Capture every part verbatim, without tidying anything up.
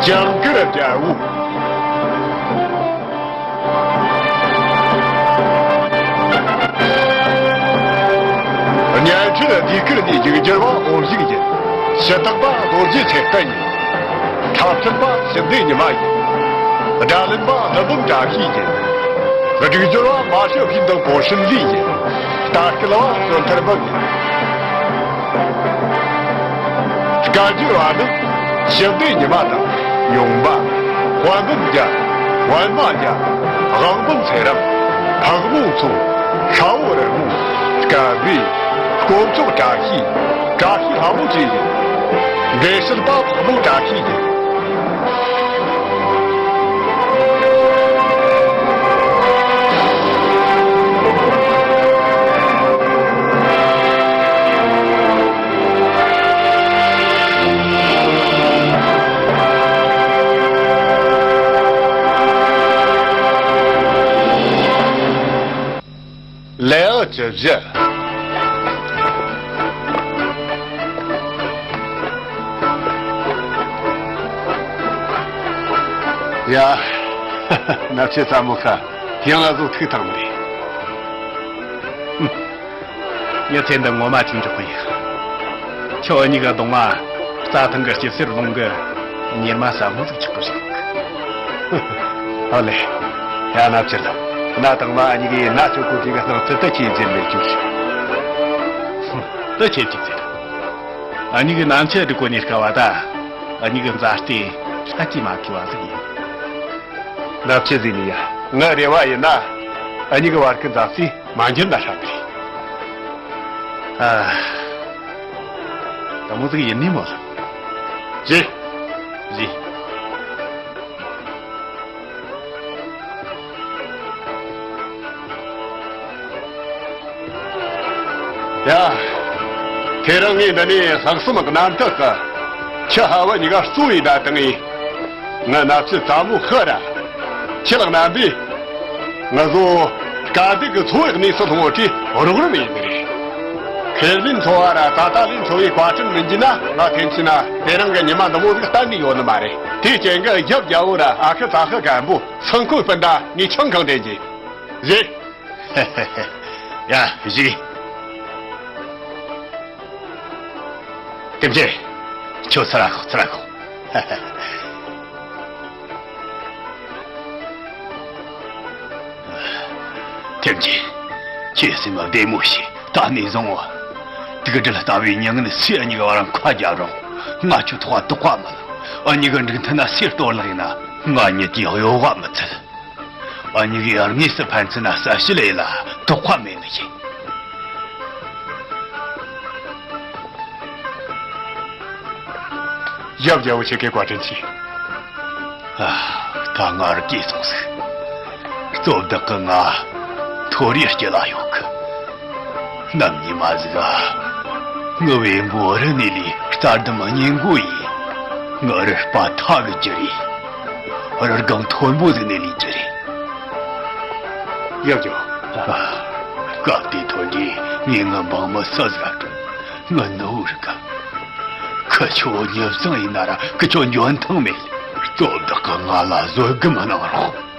ཡང་བསྐྱར་རྒྱལ་བོ། གཉན་འཕྲུལ་ཟློས་གར་ནས་རྒྱུག་འགྱུར་བ་འོམ་བཞུགས་ཡིན། ཞུ་དག་པ་རྡོ་རྗེ་ཚེ་བརྟན་ཡིན། འཁྲབ་སྟོན་པ་ཞི་བདེ་ཉི་མ་ཡིན། སྒྲ་ལེན་པ་ཀླུ་འབུམ་བཀྲ་ཤིས་ཡིན། སྒྲིག་སྦྱོར་བ་མ་ཤོ་ཕིན་དང་གོ་ཧྲིན་ལི་ཡིན། ལྟ་སྐུལ་བ་བསོད་ཐར་འབུམ་ཡིན། སྐད་སྒྱུར་བ་ནི་ཞི་བདེ་ཉི་མ་དང་ཡོང་འབབ། དཔལ་འབུམ་རྒྱལ། དཔལ་མ་རྒྱལ། དབང་འབུམ་ཚེ་རིང་། འཕགས་མོ་མཚོ། ཤ་བོ་རི་མོ། སྐལ་བྷེ། དཀོན་མཆོག་བཀྲ་ཤིས། བཀྲ་ཤིས་ལྷ་མོ་བཅས་ཡིན། འགྲེལ་བཤད་པ་ཕག་མོ་བཀྲ་ཤིས་ཡིན། ལེའུ་བཅུ་བཞི། ཡ། ནབ་ཆེ་ཚ་མོ་ཁ། ཡང་ལ་བཟོ་ཐུག་ཐག་མི་རེད། ཉི་ཚེ་འདི་ངོ་མ་ཅིག་འཇོག་གི་ཡིན། ཁྱོད་གཉིས་ཀ་གདོང་མ་རྩྭ་ཐང་གི་སྐྱི་སེར་རླུང་གི་ཉི་མ་ཟབ་མོ་ཟིག་ཆགས་གི་རེད། ཨ་ལེ། ཡ་ན་ཕྱིར་དང་། ན་དང་མ་གཉིས་ཀའི་ན་ཆོ་གོ་དེ་ག་སྣང་ཚུལ་དུ་ཁྱེད་འཛིན་མེད་རྒྱུ་ཞིག་དུ་ཁྱེད་ཅིག་ཟེར། ཨ་ཉིག་གི་ནམ་ཆེ་སྒྲིག་གོ་ནས་དཀའ་བ་ད། ཨ་ཉིག་གི་མཛའ་བརྩེ་ཤ་ཅི་མ་ཁེ་བ་ཟིག་ཡིན། ན་ཕྱི་ཟིག་ནི་ཡ། ང་རེ་བ་ཡིན་ན། ཨ་ཉིག་གི་བར་གི་མཛའ་བརྩེ། མ་འགྱུར་ན་ཧྲ་གི་རེད། ཨ། དེ་མོ་ཟིག་ཡིན་ནི་མོ་ལ། ཞེས། ཞེས། ཡ། དེ་རིང་ངས་འདི་ནས་ལྷག་བསམ་རྣམ་དག་གི་ཁྱི་ཧ་བ་གཉིས་ཀ་གཙོ་བོའི་བརྡ་བཏང་ངས། ང་ན་ཕྱི་ཙ་མོ་ཤི་ར། ཁྱི་ལག་རྣམ་པས། ང་ཚོ་དཀའ་སྡུག་གི་འཚོ་བའི་གནས་སུ་ལྷུང་བ་དེ་རོགས་རམ་ཡིན་ནི་རེད། ཁེར་ལིན་ཚོ་བ་ར་ད་ད་ལིན་ཚོ་བའི་བཀའ་དྲིན་མི་འཇིགས་ན་ང་ཐེམ་ཆེ་ན་དེ་རིང་གི་ཉི་མ་འདི་མོ་ཟིག་གཏན་ནས་ཡོད་ནི་མ་རེད། དེའི་རྐྱེན་གྱིས་ཡབ་རྒྱལ་བོ་ར་ཨ་ཁུ་ཚ་ཁུ་རྒན་པོ་སང་ཁོའི་སྤུན་ཟླ་ངས་ཆང་གང་དྲན་གྱི། རེད། ཡ་བཞུགས། ཐེམ་ཆེ། ཁྱོད་ཚུར་ར་ཤོག་ཚུར་ར་ཤོག་ཐེམ་ཆེ། ཁྱེད་སེམས་བདེ་མོ་བྱོས། ད་ནས་བཟུང་བ། དུག་སྦྲུལ་ལྟ་བུའི་མྱི་ངན་སུས་ཨ་ཉིག་བར་མཁའ་རྒྱབ་རུང་། ང་ཁྱོད་ཐོག་དོགས་པ་མེད། ཨ་ཉིག་འགྲིག་མཐུན་ན་སུས་གཏོར་བརླག་ཡིན་ན། ང་ཉིད་ཀྱིས་གཡོ་བ་མི་ཚུད། ཨ་ཉིག་གིས་དངོས་སུ་ཕན་ཚུན་ན་གསལ་བཤད་ཡིན་ལ་དོགས་པ་མེད་ནི་ཡིན། ཡབ་རྒྱལ་བོ་ཁྱེད་ཀྱི་བཀའ་དྲིན་ཆེ། ཨ། ད་ང་རུ་སྐྱེས་སོང་ཟིག་གཙོ་བདག་གི་ང་མཐོ་རིས་སྐྱེ་ལ་ཡོད་གི། ནམ་ཉི་མ་ཟིག་ག་ངི་བའི་འབོ་རི་ནས་ལས་རྩྭ་ལྡུམ་སྙིང་མགོ་ཡིན། ངི་རུ་སྤ་ཐག་གི་རྒྱུ་རེད། རི་སྒང་མཐོན་པོ་ཟིག་ནས་ལས་རྒྱུ་རེད། ཡབ་ཇོ། སྐབས་དེ་ཐོན་རྗེས་ངས་ངི་འབངས་མི་སུ་ཟིག་དྲུང་ངི་ནུ་བོ་རིག་གི། ཁི་ཆོ་མྱི་བཟང་ཡིན་ན་ར་ཁི་ཆོ་འཇོན་ཐང་མེད། གཙོ་བདག་གི་ང་ལ་བཟོད་སྒོམ་གནང་རོགས།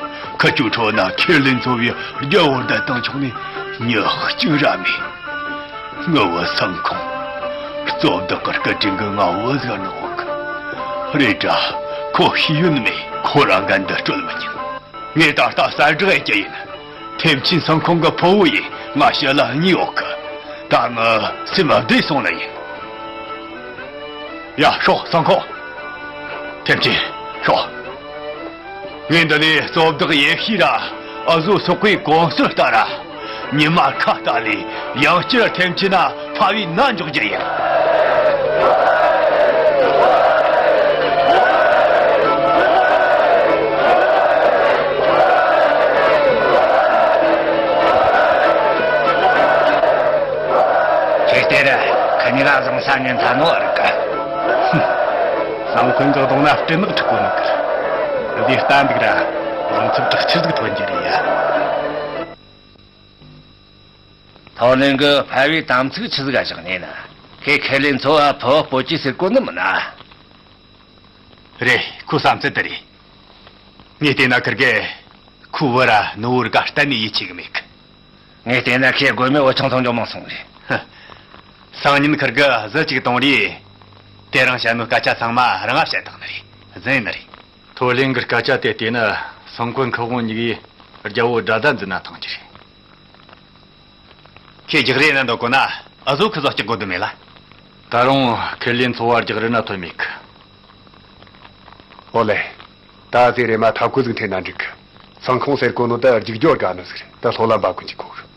ཁི་ཆོའི་ཁྲོད་ན་ཁེར་ལེན་ཚོ་བའི་རྒྱལ་བོར་བསྡད་བཏང་ཆོག་ནི་མྱི་གཅིག་ར་མེད། ངི་བུ་སང་ཁོང་། གཙོ་བདག་གི་སྐུ་དྲིན་གི་ང་བུ་ཟིག་ནོ་གི། རེད་དྲ། ཁོ་ཤེས་ཡོན་མེད། ཁོ་རང་འགན་འདི་སྤྲོད་མི་ཉན། ངས་ད་ལྟ་གསལ་བསྒྲགས་ཡེད་རྒྱུ་ཡིན། ཐེམ་ཆེན་སང་ཁོང་གི་ཕུ་བོ་ཡིན། ང་ཞི་ལི་གཉིས་ཡོད་གི། ད་ངི་སེམས་བདེ་སོང་ནི་ཡིན། ཡ་ཤོག་སང་ཁོང་། ཐེམ་ཆེན་ཤོག་ངས་འདི་ནས་གཙོ་བདག་ཡེ་ཤེས་ར་ཨ་བཟོ་སོག་པོའི་གོང་སུལ་ལྟར་ར། ཉི་མ་ཁ་ལྟ་ལས་ཡང་བསྐྱར་ཐེམ་ཆེན་ན་ཕ་བའི་ནང་འཇོག་རྒྱུ་ཡིན། ཁྱེད་དེ་ར་ཁ་ཉི་ར་བཟང་ས་ཉན་ཐ་ནོ་ཨ་རི་ཀ། སང་ཁོང་གི་གདོང་ན་སྤྲིན་ནག་འཁྲིག་གོ་ནི་གི། འདི་ལྟ་འདུག་ར་བཟང་ཚབ་དྲག་ཆུ་ཟིག་ཐོན་རྒྱུ་རེད་ཡ། ཐའོ་ལེན་གི་ཕ་བའི་དམ་ཚིག་ཆི་ཟིག་ག་བཞག་ནས་ན། ཁོས་ཁེ་ལེ་ཚོ་བ་ཕོ་སྤོ་ཅི་ཟེར་གོ་ནི་མིན་ན། རེད། ཁོའི་བསམ་ཚུལ་དེ་རེད། ངས་བལྟས་ན་ཁིར་གེ་ཁོའི་བུ་ར་ནུ་བོ་ར་ག་གཏན་ནས་ཡིད་ཆེས་གི་མེད་གི། ངས་བལྟས་ན་ཁོས་རྒོལ་མེད་འུ་ཆུང་ཚང་འཇོག་མང་སོང་རེད། ཧ། སང་ཉིན་ཁིར་གེ་གཟི་གཅིག་གཏོང་རེས། དེ་རིང་བཤད་ནོ་སྐད་ཆ་ཚང་མ་རང་ང་བཤད་བཏང་ནི་རེད། ཟིན་ནི་རེད། ཐོ་ལིན་གི་སྐད་ཆ་དེ་བལྟས་ན་སང་ཁོང་ཁི་དབང་གཉིས་ཀས་རྒྱལ་བོ་དགྲ་ཟླ་འཛིན་ན་ཐང་རྒྱུ་རེད། ཁོས་རྒྱག་རེས་ན་འདོད་གོ་ན་ཨ་ཟོ་ཁི་ཟོ་སྐྱག་དགོས་དོན་མེད་ལ། ད་རུང་ཁེར་ལེན་འཚོ་བ་རྒྱག་རེས་ན་ཐོན་མེད་གི། ཨོ་ལེ། ད་ཟེ་རེ་མ་ཐབས་ཁུ་ཟིག་འཐེན་ན་འགྲིག་གི། སང་ཁོང་ཟེར་གོ་ནོ་ད་རྒྱུག་སྐྱོར་དགའ་ནི་ཟིག་རེད། ད་ལྷོ་ལ་འབབ་གི་འཇུག་གོ་གི།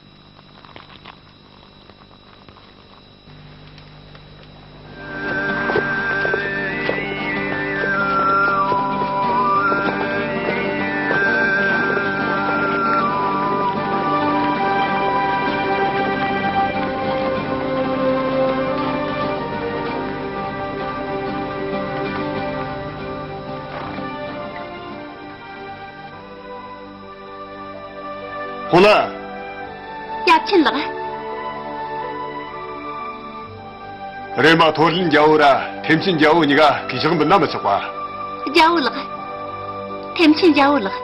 ཧོ་ལ། ཡབ་ཆེན་ལགས། རེམ་མ་ཐོ་ལིན་རྒྱལ་བོ་ར་ཐེམ་ཆེན་རྒྱལ་བོ་གཉིས་ཀ་གུས་ཕྱག་འབུལ་ན་མི་ཆོག་པ། རྒྱལ་བོ་ལགས། ཐེམ་ཆེན་རྒྱལ་བོ་ལགས།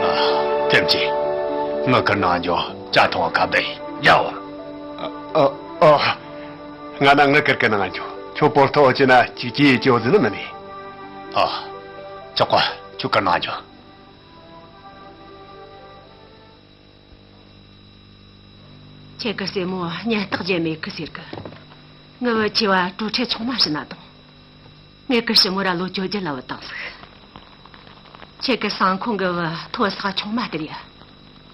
ཨ། ཐེམ་ཆེན། ངའི་བཀུར་གནང་རྒྱུ། ཇ་འཐུང་བ་ཁ་བརྡ་ཡིན། རྒྱལ་བོ། ཨ། ཨ། ང་ན་ངའི་བཀུར་གི་གནང་རྒྱུ། ཁྱོད་པོར་ཐོག་ཅི་ན་ཅིག་ཅི་ཡི་ཅི་ཡོད་ཟིན་ནི་མིན་ནི། ཨ། ཆོག་ག་ཆོག་ག་གནང་རྒྱུ། ཁྱེད་ཀྱི་སྲས་མོ་གཉེན་རྟགས་བརྗེད་མེད་གི་ཟེར་གི། ངའི་བུ་ཆེ་བ་གྲོས་ཁྲིད་ཆུང་མ་བྱིན་ན་དང་། ངེད་ཀྱི་ཞི་མོ་ར་ལོ་བཅོ་བརྒྱད་ལ་བུད་བཏང་ཟིག་ཁྱེད་ཀྱི་སང་ཁོང་གི་བུ་མཐོ་ས་ཆུང་མ་དེ་རེད།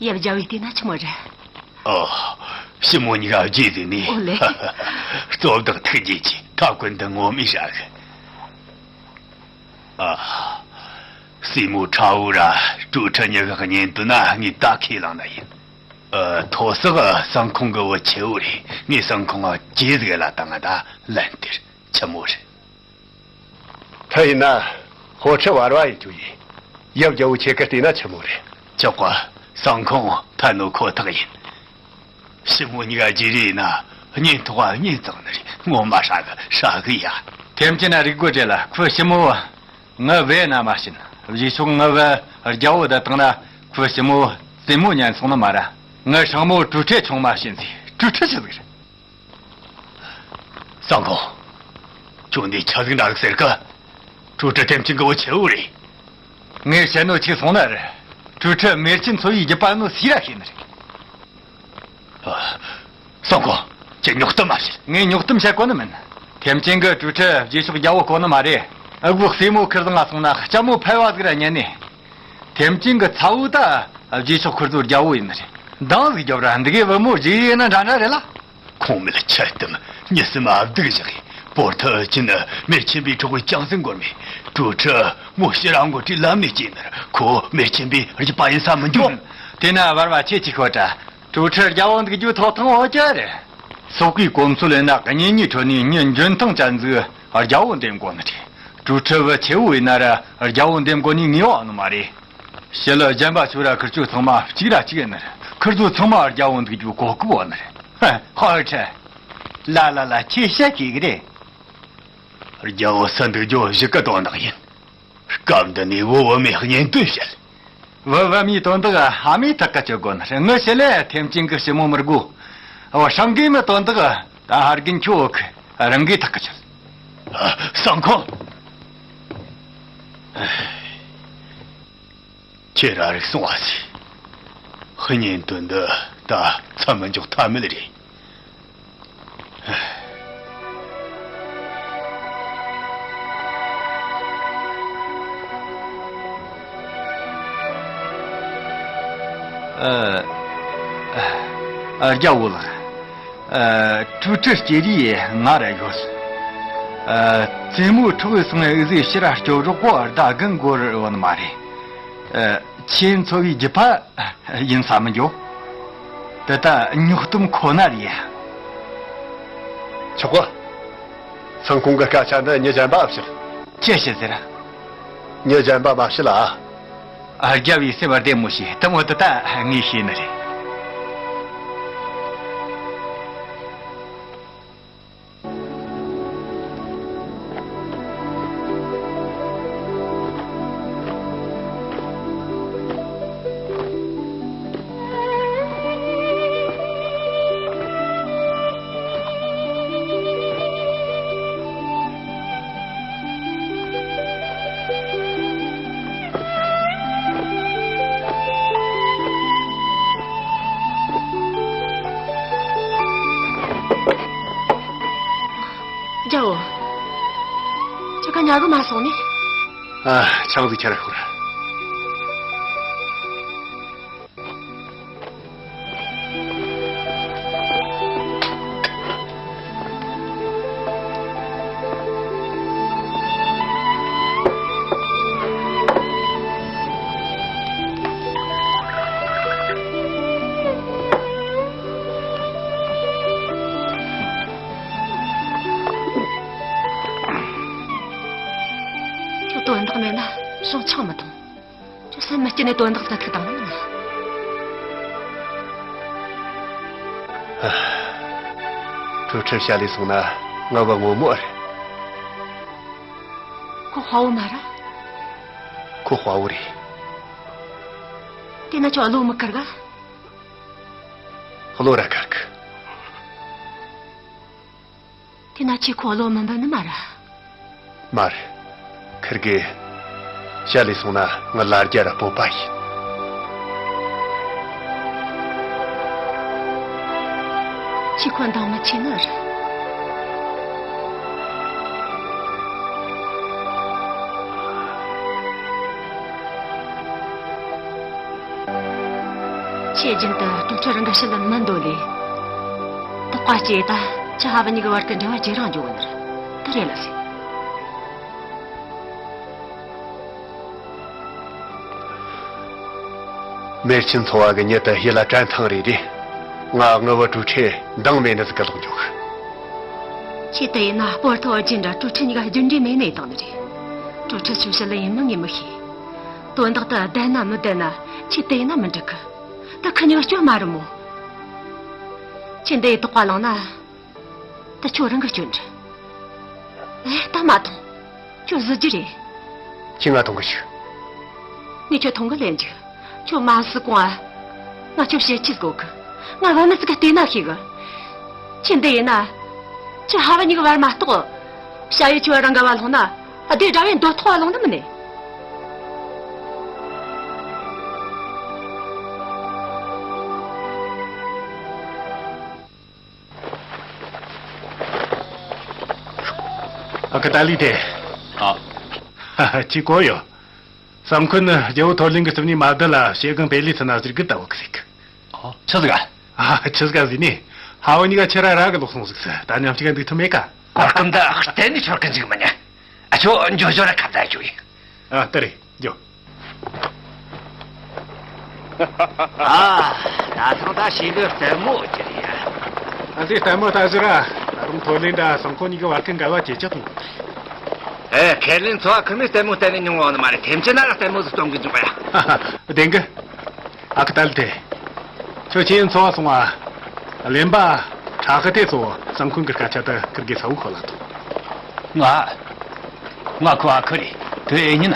ཡབ་རྒྱལ་བོས་བལྟས་ན་ཆི་མོ་རེད། ཨོ། ཞི་མོ་གཉིས་ཀ་རྗེས་ཟིན་ནས། ཨོ་ལེ། གཙོ་བདག་ཐུགས་རྗེ་ཆེ། ཐབས་བཀོད་འདི་ངོ་མས་ཧྲ་གི། ཨ། སྲས་མོ་ཁྲ་བོ་ར་གྲོས་ཁྲིད་གཉིས་ཀ་གཉེན་དོན་ན་ངས་ད་ཁས་བླངས་ན་ཡིན། ཨ། མཐོ་ས་སང་ཁོང་གི་བུ་ཆེ་བོ་རེད། ངས་སང་ཁོང་ཇེ་ཟིག་ལ་བཏང་ང་ད་ལན་སྟེར་ཆི་མོ་རེད། ད་ཡིན་ན་ཧོ་ཁྲི་བར་བ་ཡིན་རྒྱུ་ཡིན། ཡབ་རྒྱལ་བོ་ཁྱེད་ཀྱིས་བལྟས་ན་ཆི་མོ་རེད། ཆོག་ག་སང་ཁོང་ཐར་ནོ་ཁོ་ཐག་ཡིན། ཞི་མོ་གཉིས་ཀ་རྗེས་རེས་ན་གཉེན་ཐོག་གཉེན་གཙང་ནི་རེད། ངོ་མ་ཧྲ་གི་ཧྲ་གི་ཡ། ཐེམ་ཆེན་ན་རིག་དགོས་རེད་ལ། ཁོའི་ཞི་མོ་ངའི་བུ་ན་མ་བྱིན། རྗེས་ཕྱོགས་ངའི་བུ་རྒྱལ་བོ་བསྡད་བཏང་ན་ཁོའི་ཞི་མོ་བཙུན་མོ་ཉན་སོང་ནི་མ་ར། ངའི་སྲིང་མོ་གྲོས་ཁྲིད་ཆུང་མ་བྱིན་ཟིག་གྲོས་ཁྲིད་ཆི་ཟིག་རེད། སང་ཁོང་། ཁྱོད་འདི་ཆ་ཟིག་འདྲ་ཟིག་ཟེར་གི། གྲོས་ཁྲིད་ཐེམ་ཆེན་གི་བུ་ཆེ་བོ་རེད། ངས་བཤད་ནོ་ཅིག་སོང་ན་རེད། གྲོས་ཁྲིད་མེར་ཆེན་འཚོ་བའི་རྒྱུད་པ་ནོ་སུས་ར་ཤེས་ནི་རེད། ཨ། སང་ཁོང་། ཁྱེད་རྙོག་གཏམ་མ་བཤད། ངས་རྙོག་གཏམ་བཤད་གོ་ནི་མིན། ཐེམ་ཆེན་གི་གྲོས་ཁྲིད་རྗེས་ཕྱོགས་རྒྱལ་བོ་གོ་ནི་མ་རེད། ཨ་ཁུ་སྲས་མོ་ཁིར་བཟང་ང་སོང་ན་ལྕམ་མོ་ཕལ་བ་ཟིག་ར་ཉན་ནི། ཐེམ་ཆེན་གི་ཚ་བོ་ད་རྗེས་ཕྱོགས་ཁིར་ཚོའི་རྒྱལ་བོ་ཡིན་ནི་རེད། འདང་ཟིག་རྒྱོབ་ར། འདི་གའི་བུ་མོ་རྗེས་ཡིན་ན་འདྲ་འདྲ་རེད་ལ། ཁོང་མི་ལ་ཆད་དམ་མྱི་སེམས་ཨ་སྡུག་བཞག་གི། པོར་ཐི་ཅི་ནི་མེར་ཆེན་པོའི་གྲོགས་པོའི་ཅང་སེམས་འགོར་མེད། གྲོས་ཁྲིད་མོ་ཕྱི་ར་མགོ་ཁྲིད་ལམ་ནས་སྐྱེས་ནར་ཁོ་མེར་ཆེན་པོའི་རྒྱུད་པ་ཡིན་ས་མི་འགྱོ། དེ་ན་བར་བ་ཁྱེད་ཀྱིས་ཤོད་དྲ། གྲོས་ཁྲིད་རྒྱལ་བོ་འདུག་རྒྱུ་ཐོབ་ཐང་འོ་ཅི་རེད། སོག་པོའི་གོམས་སྲོལ་ཡིན་ན་གཉེན་ཉེའི་ཁྲོད་ནས་མྱི་འཇོན་ཐང་ཅན་ཟིག་རྒྱལ་བོ་འདེམས་དགོ་ནི་རེད། གྲོས་ཁྲིད་བུ་ཆེ་བོ་ཡིན་ན་ར་རྒྱལ་བོ་འདེམས་དགོ་ནི་ངེས་པ་ནི་མ་རེད། ཞི་ལི་རྒྱན་པ་ཆོ་ར་ཁིར་ཆོ་ཚང་མ་གཅིག་ར་གཅིག་ཡིན་ནི་རེད། ཁིར་ཚོ་ཚང་མ་རྒྱལ་བོ་འདུག་རྒྱུ་གོ་སྐབས་འོ་ནི་རེད། ཧ་ཧ་ཁྲ། ལ་ལ་ལ་ཁྱེད་བཤད་ཀྱི་གི་རེད། རྒྱལ་བོ་སུ་འདུག་རྒྱུ་གཞི་ཀ་དོན་དག་ཡིན། སྐབས་འདི་ནས་བུ་བུ་མོའི་གཉེན་དོན་བཤད། བུ་བུ་མོའི་དོན་དག་ཨ་མའི་ཐག་གི་གཅོད་དགོ་ནི་རེད། ངི་ཞི་ལི་ཐེམ་ཆེན་གི་ཞི་མོ་མི་དགོ། འོ་སྲང་གི་མི་དོན་དག་ད་ཧར་གིན་ཁྱོ་གི་རང་གི་ཐག་གི་གཅོད། ཨ། སང་ཁོང་། ཁྱེད་ར་རིག་སོང་བ་ཟེ། གཉེན་དོན་འདི་ད་མཚམས་མི་འཇོག་ཐབས་མེད་རེད། ཨ། ཨ། རྒྱལ་བོ་ལགས། ཨ། གྲོས་ཁྲིད་སྐྱེ་རིས་ང་ར་ཡོད། ཨ། བཙུན་མོའི་ཕྲུ་གུ་སང་འུ་ཟོས་ཕྱིར་སྐྱོབ་རོགས་གོ་ཟླ་དགུ་འགོར་ཡོད་ནི་མ་རེད། ཨ། ཁྱེད་འཚོ་བའི་རྒྱུད་པ་ཡིན་ས་མི་འགྱོ། དེ་ད་རྙོག་གཏམ་ཁོ་ན་རེད་ཡ། ཆོག་གོ། སང་ཁོང་གི་སྐད་ཆ་འདི་མྱི་གཞན་པ་ཕྱིར། ཅི་ཞིག་ཟེར། མྱི་གཞན་པ་མ་བྱེད་ལ། ཨ། རྒྱལ་བའི་སྲས་པ་བདེ་མོ་ཞིག་དུ་མོ་དུ་ད་ངས་ཤེས་ནི་རེད། རྒྱལ་བོ། ཁྱེད་ཀ་ཉལ་གི་མ་སོང་ནི། ཨ། ཆང་ཟིག་ཁྱེར་ཤོག་ར། ཁྱོད་དོན་དག་མེད་ན་སྲོག་ཆགས་མི་གཏོང་། ཁྱོད་སེམས་མི་སྐྱིད་ནས་དོན་དག་ཟིག་ཐུག་བཏང་ནི་མིན་ན། ཨ། གྲོས་ཁྲིད་བྱ་ལས་སོང་ན་ང་བ་ངོ་མ་རེད། ཁོ་དཔའ་བོ་མ་ར། ཁོ་དཔའ་བོ་རེད། དེ་ན་ཁྱོད་བློ་མི་ཁར་ག་བློ་ར་ཁར་གི། དེ་ན་ཁྱེད་ཁོ་བློ་མི་འབབ་ནི་མ་ར། མ་རེད། ཁིར་གི་ཞལ་ལས་སོང་ན་ང་ལ་རྒྱ་ར་སྤོབས་པ་ཡིན། ཁྱེད་ཁོ་འདང་མི་ཆེ་ནི་རེད། ཁྱེད་རྒྱུན་དུ་གྲོས་ཁྲིད་རང་གི་ཞི་ལམ་མི་འདོད་ལས། དོགས་པ་སྐྱེས་ད་ཁྱེད་ཧ་བ་གཉིས་ཀྱི་བར་གྱི་འབྲེལ་བ་ཇེ་རིང་འགྱོ་གི་ནི་རེད། དེ་རེད་ལ་ཟེར། མེར་ཆེན་ཚོ་བ་གི་མྱི་དེ་ཡིད་ལ་དྲན་ཐེངས་རེ་རེ། ང་ངུ་བོ་གྲོས་ཁྲིད་འདང་མེད་ནི་ཟིག་གི་ལོག་འགྱོ་གི། ཁྱེད་དེ་ཡིན་ན་སྤོར་ཐོ་རྒྱུན་འདྲ་གྲོས་ཁྲིད་གཉིས་ཀ་རྒྱུ་འབྲས་མེད་ནི་བཏང་ནི་རེད། གྲོས་ཁྲིད་ཆོས་བཤད་ལ་ཡིན་མིན་ངས་མི་ཤེས། དོན་དག་དེ་བདེན་ན་མི་བདེན་ན་ཁྱེད་དེ་ཡིན་ན་མི་འགྲིག་གི། ད་ཁི་གཉིས་ཀ་སྐྱོན་མ་རེད་མོ། ཁྱེད་འདི་ཡི་དོགས་པ་ལངས་ན། ད་ཁྱོད་རང་གི་སྐྱོན་རེད། ཨེ། ད་མ་ཐོངས། ཁྱོད་གཟི་བརྗིད་རེད། ཁྱེད་ང་ཐོངས་གི་ཞིག་ངས་ཁྱོད་ཐོངས་གི་ལན་རྒྱུ། ཁྱོད་མ་གཟིགས་གོང་ང་ང་ཁྱོད་བཤད་ཅི་དགོས་གི། ང་བུད་མེད་ཅིག་ག་བལྟས་ན་ཤེས་གི། ཁྱེད་འདི་ཡིན་ན། ཁྱེད་ཧ་བ་གཉིས་ཀྱི་བར་མ་གཏོགས། བྱ་ཡུལ་ཁྱོད་རང་ག་བ་ལྷུང་ན། སྡེ་དགྲ་བོའི་འདོད་ཐོག་བ་ལྷུང་ནི་མིན་ནི། ཨ་ཁུ་ཏཱ་ལི་དེ། ཨ། ཅི་གོ་ཡོད། སང་ཁུན་ནི་རྒྱལ་བོ་ཐོར་ལིང་གི་རྩིབ་ནས་མ་བསྡད་ལ་ཞེ་གང་པེ་ལི་ཚུ་ན་ཟིག་གི་ལྟ་བུ་གི་ཟིག་ཨོ། ཆི་ཟིག་ཨ། ཨ། ཆི་ཟིག་ཨ་ཟིག་ནི། ཧ་བ་གཉིས་ཀ་ཁྱེད་ར་ར་གི་ལོག་སོང་ཟིག་ཟེར། ད་མཉམ་གཅིག་ག་འདུག་ཐུབ་མེད་ཀ་གོ་སྐབས་འདི་གཏན་ནས་འཆོར་གི་འཇུག་མི་ཉན། ཨ། ཁྱོད་འགྱོ་འགྱོ་ར་ཁ་བརྡ་ཞུ་ཡིན། ཨ། ད་རེད། འགྱོ། ཨ། ད་ཐེངས་ད་ཞེ་གི་ལྟད་མོ་གྱི་རེད། ཨ་ཙི། ལྟད་མོ་ལྟ་ཟེར་ར། ད་རུང་ཐོ་ལིན་ད་སང་ཁོ་གཉིས་ཀྱི་བར་གྱི་འགལ་བ་ཇེ་ཆེ་གཏོང་གི་འདུག་ཨེ། ཁེར་ལེན་ཚོ་བ་ཁི་མོས་ལྟད་མོ་བལྟས་ནས་མྱོང་བ་ནི་མ་རེད། ཐེམ་ཆེ་ན་ར་ལྟད་མོ་ཟིག་སྟོན་གི་འཇུག་པ་ཡ། བདེན་གི། ཨ་ཁུ་ཏཱ་ལི་དེ། ཁྱོད་ཁྱེད་ཚོ་བ་སོང་བ། གླེན་པ་ཁྲ་ཧི་དེ་ཚོ་སང་ཁུན་གི་སྐད་ཆ་དེ་ཁིར་གི་ས་བུ་ཁོ་ལ་ཐོངས། ང་། ང་ཁོ་ཨ་ཁུ་རེད། དེ་ཨེ་ཉན་ན།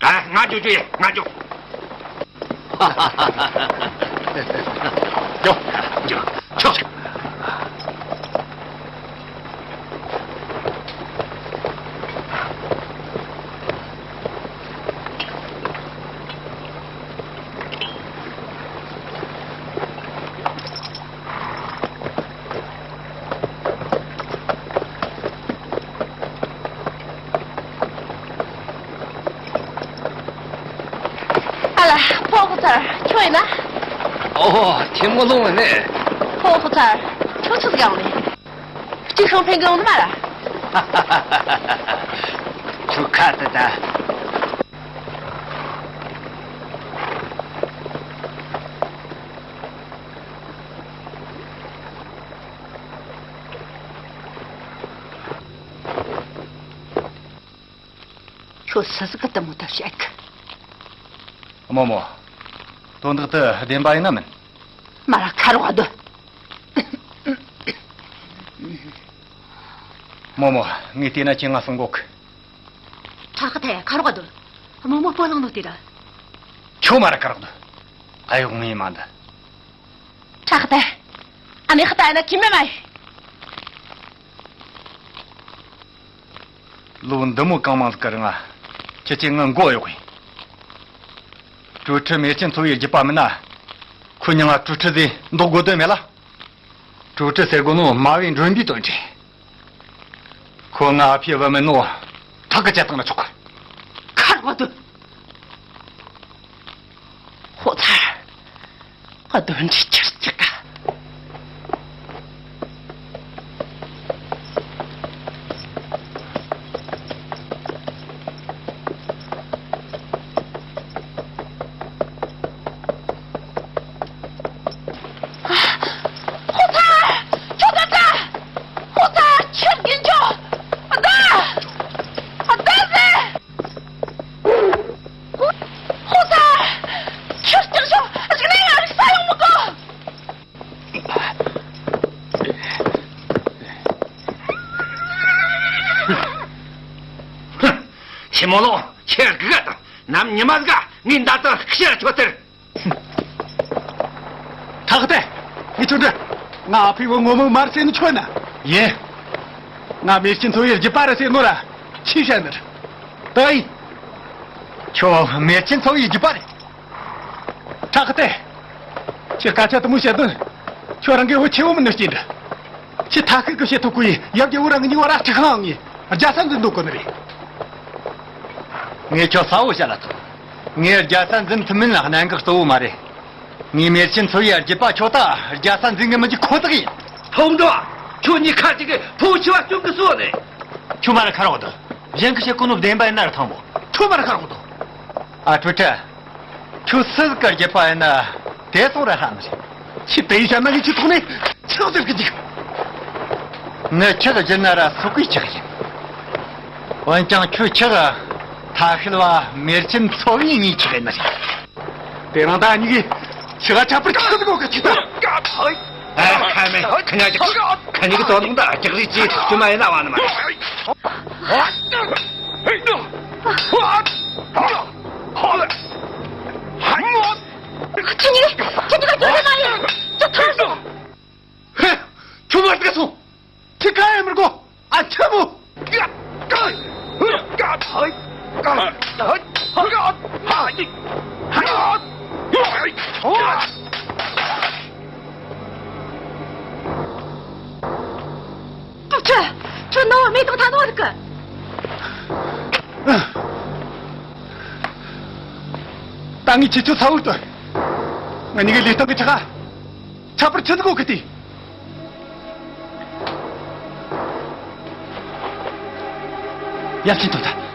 ཨ། ང་འགྱོ་རྒྱུ་ཡིན། ང་འགྱོ། འགྱོ། འགྱོ། འགྱོ། ཨ་ལ། ཕོ་ཧོ་ཐར། ཁྱོད་ཡིན་ན། ཨོ། ཁྱེད་མོ་ལོང་བ་ནི། ཕོ་ཧོ་ཐར། ཁྱོད་ཆི་ཟིག་ཡོང་ནི། གཅིག་ཤིང་འཕེན་གི་ཡོང་ནི་མ་ར། ཁྱོད་ཁ་ད་ད། ཁྱོད་སུ་ཟིག་གི་དུ་མོ་ད་བཤད་གི། རྨོ་མོ། དོན་དག་དེ་བདེན་པ་ཡིན་ན་མིན། མ་ར་ཁ་རོག་སྡོད། རྨོ་མོ། ངས་བལྟས་ན་ཁྱེད་ང་སྲུང་གོ་གི། ཁྲ་ཁ་ཐེ་ཁ་རོག་སྡོད། རྨོ་མོ་སྤོ་ལངས་ནོ་དེ་ར། ཁྱོད་མ་ར་ཁ་རོག་སྡོད། ཨ་ཡོ་ངའི་མ་འདི། ཁྲ་ཁ་ཐེ། ཨ་མའི་ཁ་ཐེ་ན་ཁྱི་མེ་མ་ཡིན། ལོ་འདི་མོ་གང་མང་ཟིག་གི་རིང་ང་ཁྱེད་ཀྱིས་ང་མགོ་གཡོག་གི། གྲོས་ཁྲི་མེར་ཆེན་ཚོ་བའི་རྒྱུད་པ་མིན་ན། ཁོ་མྱིང་ང་གྲོས་ཁྲི་ཟེར་འདོགས་དགོས་དོན་མེད་ལ། གྲོས་ཁྲི་ཟེར་དགོས་ནོ་མ་བའི་མགྲོན་པོའི་དོན་རེད། ཁོ་ང་ཨ་ཕའི་བུ་མིན་ནོ་ཐག་གི་བཅད་བཏང་ན་ཆོག་གི། ཁ་རོག་སྡོད། ཧོ་ཚར། གདོན་འདྲེ་ཁྱེར་སྐྱག་ག། ཧོ་ཚར། ཁྱོད་ད་ལྟ། ཧོ་ཚར། ཁྱེར་གིན་ཆོག་ད། ད་ཟེར། ཧོ་ཚ། ཁྱོད་སྐྱག་ཤོག་གཞུག་ནས་ང་རིག་ས་ཡོང་མི་དགོས། ཆི་མོ་ལོ། ཁྱེད་དགུ་ག་དང་ནམ་ཉི་མ་ཟིག་ག་ངའི་མདའ་དང་ཤི་ར་ཆོད་ཟེར། ཐག་ཏེ། ངས་ཁྱོད་འདྲི། ང་ཨ་ཕའི་བུ་ངོ་མ་མར་ཟེར་ནི་ཁྱོད་ན། ཡིན། ང་མེར་ཆེན་ཚོ་བའི་རྒྱུད་པ་རེད་ཟེར་ནོ་ར་ཁྱིས་བཤད་ནི་རེད། ད་ཡིན། ཁྱོད་མེར་ཆེན་ཚོ་བའི་རྒྱུད་པ་རེད། ཐག་ཏེ། ཁྱོད་སྐད་ཆ་དེ་མོ་བཤད་དོན། ཁྱོད་རང་གི་བུ་ཆེ་བོ་མིན་ནི་རྐྱེན་རེད། ཁྱོད་ཐ་ཤི་གི་བཤད་ཐུབ་གོ་ཡི་ཡབ་རྒྱལ་བོ་རང་གི་མྱིང་བ་ར་ཁྲི་ཁང་ངི་རྒྱལ་ས་འཛིན་འདོད་གོ་ནི་རེད། ངས་ཁྱོད་གསལ་བོ་བཤད་ལ་ཐོངས། ངས་རྒྱལ་ས་འཛིན་ཐུབ་མིན་ལ་གནད་འགག་གཙོ་བོ་མ་རེད། ངས་མེར་ཆེན་ཚོ་བའི་རྒྱུད་པ་ཁྱོད་ད་རྒྱལ་ས་འཛིན་གི་མི་འཇུག་ཁོ་ཐག་ཡིན། ཕུང་འགྲོ། ཁྱོད་གཉིས་ཁ་ཅིག་གིས་ཕུང་ཆེ་བ་སྐྱོན་གི་སོ་ནས། ཁྱོད་མ་ར་ཁ་རོག་སྡོད། གཞན་གི་བཤད་གོ་ནོ་བདེན་པ་ཡིན་ན་ར་ཐང་མོ། ཁྱོད་མ་ར་ཁ་རོག་སྡོད། ཨ་ཁྲུ་ཁྲི། ཁྱོད་སུ་ཟིག་གི་རྒྱུད་པ་ཡིན་ན་དེ་སོང་ར་ཧ་མི་རེད། ཁྱོད་དེ་ཡི་བཤད་ན་ངས་ཁྱོད་ཐོག་ནས་ཆག་ཟེར་གི་འཇུག་ངས་ཁྱོད་བརྒྱུད་ན་ར་སོག་གི་ཆག་ཡིན། འོན་ཀྱང་ཁྱོད་ཁྱོད་ཐ་ཤལ་བ་མེར་ཆེན་ཚོ་བའི་གཉིས་ཆག་ཡིན་ན་རེད། དེ་རིང་ད་གཉིས་ཀྱིས་ཤི་ག་ཆག་པར་ཆག་ཟིག་གོ་གི་ཆུ་ད། ཨ་ཁ་མེ་ཁ་ཉག་ཅིག་ཁ་ཉིག་གི་དོ་ནོ་ད་ལྕགས་རིགས་ཀྱི་ཆུ་མ་ཡིན་ན་བ་ནི་མ་རེད། ཁྱོད་ཉིད་ཁྱོད་ཉིད་ཀྱི་མ་ཡིན། ཁྱོད་ཐར་སོང་། ཧེ། ཁྱོད་མ་སྐད་སོང་། ཁྱི་ཁ་ཡེ་མི་དགོ། ཨ་ཆེ་མོ། ཁྱོད། ཁྱོད་ནོར་མེད་དང་ཐ་ནོར་གི། ད་ངས་ཁྱེད་ཚོ་ཚ་བོ་ལྟོས། ང་གཉིས་ཀའི་ལས་སྟངས་ཀྱི་ཆ་ག་ཁྱད་པར་ཆི་ཟིག་གོ་གི་དེ། ཡར་ཕྱིན་ཐོག་ད།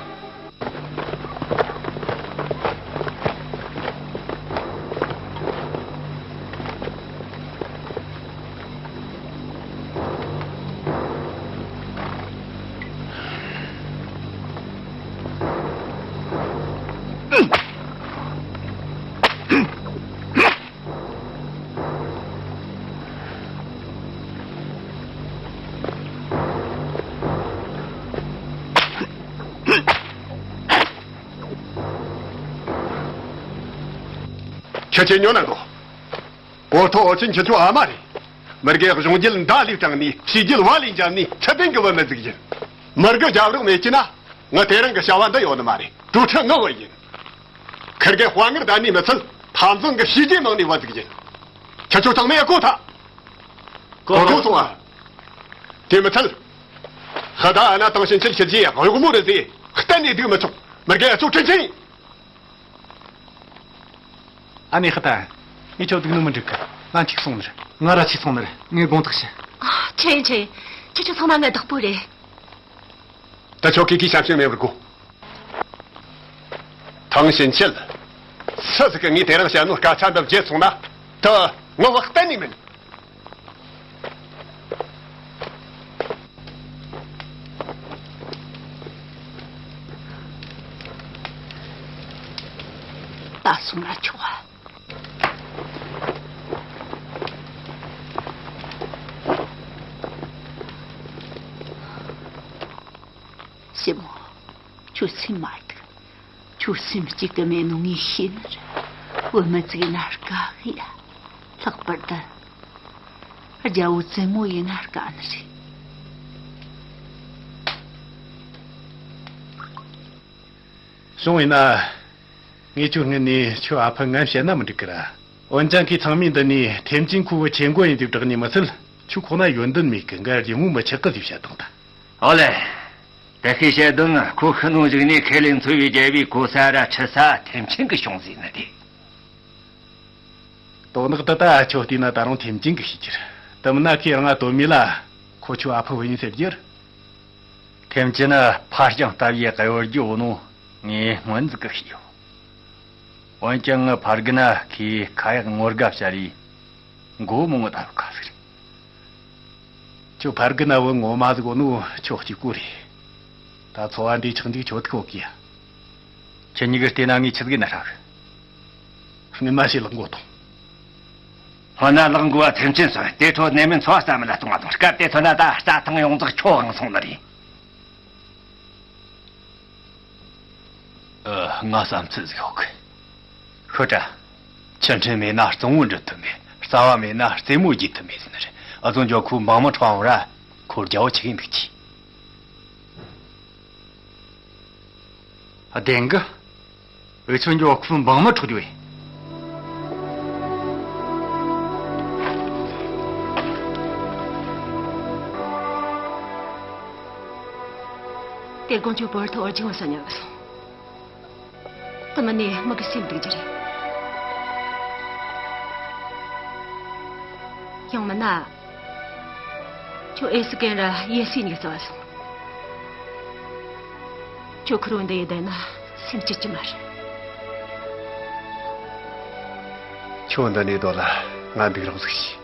ཁྱེད་ཀྱིས་ཉོན་ན་འདུག་གོ་ཐོ་ཨོ་ཆིན་ཁྱེད་ཚོའི་ཨ་མ་རེད། མི་དགེ་གཞུང་རྒྱལ་མདའ་ལས་དྲངས་ནས་ཕྱི་རྒྱལ་བ་ལས་འཇབ་ནས་ཁྲི་སྟེང་གི་བུད་མེད་ཟིག་ཡིན། མི་དགེ་རྒྱབ་རོགས་མེད་ཀྱི་ན། ངི་དེ་རིང་གི་བྱ་བ་འདི་ཡོད་ནི་མ་རེད། གྲོས་ཁྲི་ངི་བུ་ཡིན། ཁིར་གེ་དཔའ་ངར་ལྡན་ནི་མི་ཚད་འཐབ་འཛིང་གི་བྱས་རྗེས་མང་ནི་བུ་ཟིག་ཡིན། ཁྱེད་ཚོ་ཚང་མས་གོ་ཐལ། གོ་གོ་སོང་ཨ། དེ་མི་ཚད། ཧ་ད་ཨ་ན་དང་ཕྱིན་ཆད་ཁྱེད་ཀྱིས་གཡོག་མོ་རེད་ཟེ་གཏན་ནས་སྡིགས་མི་ཆོག་མི་དགེ་ཨ་ཚོ་དྲིན་ཆེན་ཡིན། ཨ་ནེ་ཧ་ད། ངས་ཁྱོད་སྡིགས་ནོ་མི་འགྲིག་གི། ང་འཆུག་སོང་ནི་རེད། ང་ར་འཆུག་སོང་ནི་རེད། ངས་དགོངས་དག་ཞུ། ཨ། ཆེ་ཡིན་ཆེ་ཡིན། ཁྱེད་ཚོ་ཚང་མ་ངའི་བདག་པོ་རེད། ད་ཁྱོད་ཀྱིས་ཀྱིས་བྱམས་སེམས་མེད་པར་གོ། ཐང་ཕྱིན་ཆད། སུ་ཟིག་གིས་ངས་དེ་རིང་བཤད་ནོ་སྐད་ཆ་འདི་བརྗེད་སོང་ན། དེ་ངི་བུ་གཏན་ནས་མིན། ཨ། སོང་ན་ཆོག་ཨ། ཞི་མོ། ཁྱོད་སེམས་མ་སྡུག་ཁྱོད་སེམས་གཅིག་གི་མེད་ནོ་ངས་ཤེས་ནི་རེད། བུད་མེད་ཅིག་ཡིན་ན་དཀའ་གི་ཡ། ལྷག་པར་དུ་རྒྱལ་བོ་བཙུན་མོ་ཡིན་ན་དཀའ་ནི་རེད། བྱུང་ཡིན་ན། ངས་ཁྱོད་སྔུན་ནས་ཁྱོད་ཨ་ཕ་ངན་བཤད་ན་མི་འགྲིག་གི་ར། འོན་ཀྱང་ཁོས་ཚང་མའི་མདུན་ནས་ཐེམ་ཅིན་ཁོ་བོ་ཆེ་མགོ་ཡིན་ཟིག་བསྒྲགས་ནས་མི་ཚད། ཁྱོད་ཁོ་ན་ཡོན་ཏན་མེད་གི། འགའ་རྒྱུ་མོ་མི་ཆགས་གི་ཟིག་བཤད་བཏང་ད། ཨོ་ལེ། དེ་ཁོས་བཤད་དོན་ཁོ་ཤི་ནོ་གཞུག་ནས་ཁས་ལེན་འཚོ་བའི་རྒྱལ་བའི་གོ་ས་ར་ཁྲི་ས་ཐེམ་ཅིན་གི་བྱུང་ཟིག་ནི་དེ། དོན་དག་འདི་ད་ཁྱོད་བལྟས་ན་ད་རུང་ཐེམ་ཅིན་གི་ཤེས་ཀྱི་རེད། དེ་མིན་ན་ཁོས་རང་ང་དོན་མེད་ལ་ཁོ་ཁྱོད་ཨ་ཕ་བུ་ཡིན་ཟེར་རྒྱུ་རེད། ཐེམ་ཅིན་ནི་ཕ་རྐྱང་ལྟ་བུའི་གཡོ་སྒྱུ་ཡོད་ནོ་ངས་སྔོན་ཟིག་གི་ཤེས་ཡོད། འོན་ཀྱང་ངི་ཕ་རྒན་ན་ཁོས་ཁ་ཡག་ངོ་དགའ་བྱ་རེས་མགོ་མི་ངོ་ད་ཁ་ཟིག་རེད། ཁྱོད་ཕ་རྒན་ན་བུ་ངོ་མ་ཟིག་གོ་ནོ་ཁྱོད་གཅིག་པོ་རེད། ད་འཚོ་བ་འདི་ཆགས་འཇིག་ཁྱོད་ཐུག་གི་ཡ། ཁྱེད་གཉིས་ཀྱི་བལྟས་ན་ངས་ཆི་ཟིག་ན་ཧྲ་གི། སྔོན་མ་ཞིག་ལག་མགོ་ཐོང་། སྔོན་ན་ལག་མགོ་བ་ཐེམ་ཅིན་སོང་། དེ་འཕྲོ་ནད་མེད་འཚོ་བ་རྩ་མེད་ལ་གཏོང་བ་དང་། སྐབས་དེ་ཐོན་ན་ད་རྩྭ་ཐང་ཡོངས་རྫོགས་ཁྱོད་དབང་སོང་ནི་རེད། ཨ། ང་བསམ་ཚུལ་ཟིག་ཡོད་གི། ཤོད་དྲ། ཆུ་ཕྲན་མེད་ན་གཙང་བོ་འདྲུད་ཐུབ་མེད། རྩ་བ་མེད་ན་རྩེ་མོ་རྒྱས་ཐུབ་མེད་ཟེར་ནི་རེད། ཨ་ཙོང་ཇོ་ཁོའི་འབངས་མི་ཁྲོ་འོང་ར། ཁོ་རྒྱལ་བོ་ཆི་གི་འདུག་ཅི། བདེན་གི། འུ་ཆོ་འགྱོ་ཁོའི་འབངས་མི་འཕྲོག་རྒྱུ་ཡིན། དེ་དགོང་ཁྱོད་བོར་ཐོ་ཨོ་ཅི་ཧོ་ས་ཉལ་སོང་། དེ་མིན་ནས་མི་གི་སེམས་སྡུག་རྒྱུ་རེད། ཡང་མིན་ན། ཁྱོད་ཨེ་སི་ཀན་ར་ཡེ་སི་གཉིས་རྩ་བ་སོང་། ཁྱོད་ཁུར་བོ་འདི་ཡི་བསྡད་ན་སེམས་སྐྱིད་ཀྱི་མ་རེད། ཁྱོད་འདི་ནས་སྡོད་ལ་ང་འདུག་རོགས་ཟིག་བྱོས།